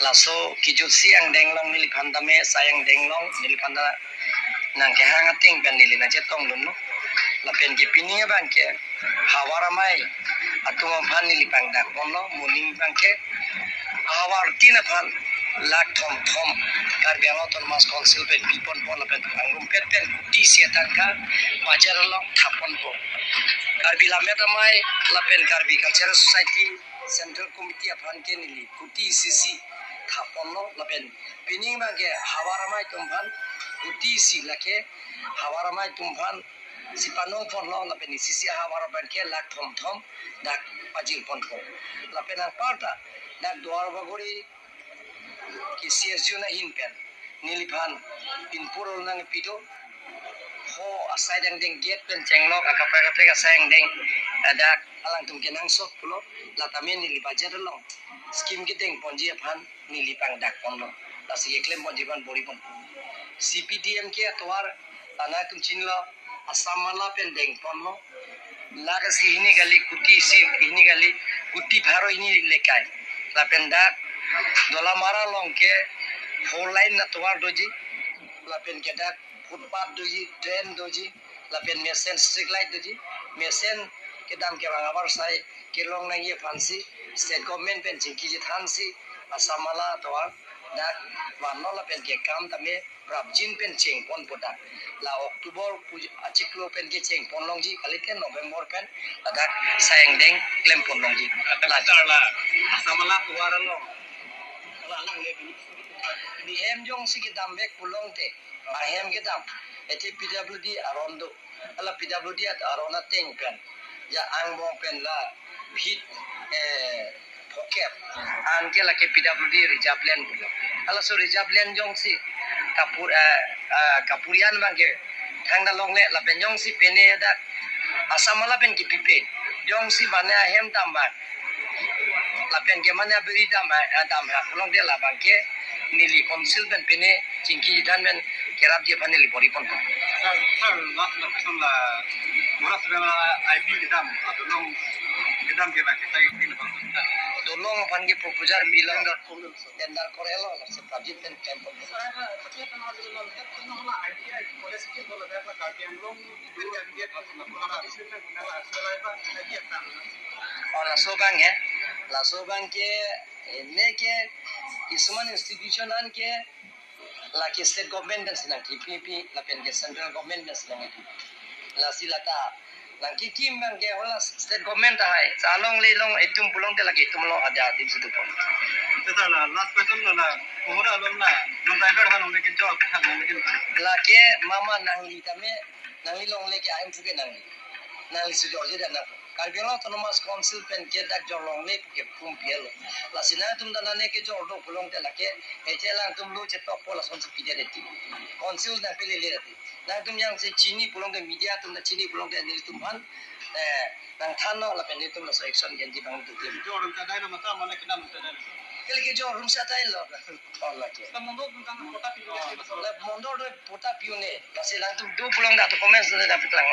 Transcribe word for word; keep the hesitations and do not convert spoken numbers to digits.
Laso kejutsi angdeng along neliphan tame, sai angdeng along neliphan ta nangkehang ateng pen neli nangchetongdunlo. Lapen ke pining abang ke havar amei atum aphan neli pangdakponlo, moning abang ke havar tin aphan lakh thom thom Karbi Anglong Autonomous Council pen piponpo lapen angrumpet pen kuti isi atangka bajar along thapponpo. Karbi Lammet Amei lapen Karbi Cultural Society Central Committee aphan ke neli kuti isi isi thapponlo lapen pining abang ke havar amei atum aphan kuti isi, lake havar amei atum aphan si panongponlo lapen isi isi havar abang ke lakh thom thom dak pajirponpo. Lapen anparta dak Duarbagori ke C S G ahin pen neliphan input nangpi do. Ho asai angdeng gate pen chenglok akaprek kaprek asai angdeng, eh, dak alangtum kenangsot pulo, la tame neli bajar along scheme kedengponji aphan neli pangdakponlo. Lasi keklemponji aphan bor-iponpo. C P D M K atovar, la nangtum chinilo, Assam Mala pen dengponlo. Lakh isi hini kali, kuti isi hini kali, kuti pharo hini lekai. Lapen dak Dolamara along ke four lane atovar doji. Lapen ke dak footpath doji, drain doji, lapen mesen street light doji, mesen kedam kevang avarsai kelong nangji aphansi state government pen chingkiji thansi Assam Mala atovar dak vanlo lapen ke kam tame prapjin pen chengponpo dak. La October puj-, achiklo pen ke chengponlongji, kalite November pen ladak sai angdeng klemponlongji. Ladak la Assam Mala atovar along, la alangle ahem jongsi kedamvek pulote, ahem kedam, ete P W D aron do. Hala P W D at aron ateng pen, ja angbong pen la feet, eh, phokep an ke lake P W D reserve land pulo. Halaso reserve land jongsi kapur, eh, eh, kapurian abang ke thangta longle lapen jongsi pene dak Assam Mala pen kepipe, jongsi mane ahem dam abang lapen ke mane abiri dam, eh, dam ha pulote labang ke neli council pen pene chingkiji than pen kerapji aphan neli bor-iponpo. Sir, sir, last question la, mura sir la I B kedam, ah, dolong kedam ke bang kita ini bang. Dolong aphan ke proposal bilang tender korelo, la se prapjin pen klempon. Oh, laso abang he, laso abang ke, eh, ne ke, kisuman institution an ke, lake state government pensi nangkipi, lapen ke central government pensi nangkipi. Lasi lata nangkikim abang ke hala state government tahai. Sa alongle along itum pulote lake itum along adia adim si dopon. Sir, la last question la, la, kohora along la, non driver han only kin jawab han only kin. Lake mama nangli tame, nangli longle ke ahem phu ke nangli. Nangli sujor je dan nang. Karbi Anglong Autonomous Council pen ke dak jor longle ke pum pielo. Lasi nangtum dan nane ke jor do pulote lake, ete alangtum lo chetokpo lasonsi pide deti. Council nangpelele deti. Nangtum jongsi chini pulote, media atum ta chini pulote nelitum aphan, eh, nangthanlo lapen nelitum laso action genji abang tu klem. Jor room ta dai lo mata mane kedam ta dai. Kali ke jor room sa dai lo. Oh, lake. Ta mondol atum ta patta pi-un-e. La mondol atum patta pi-un-e. Lasi alangtum do pulote documents le dam piklang.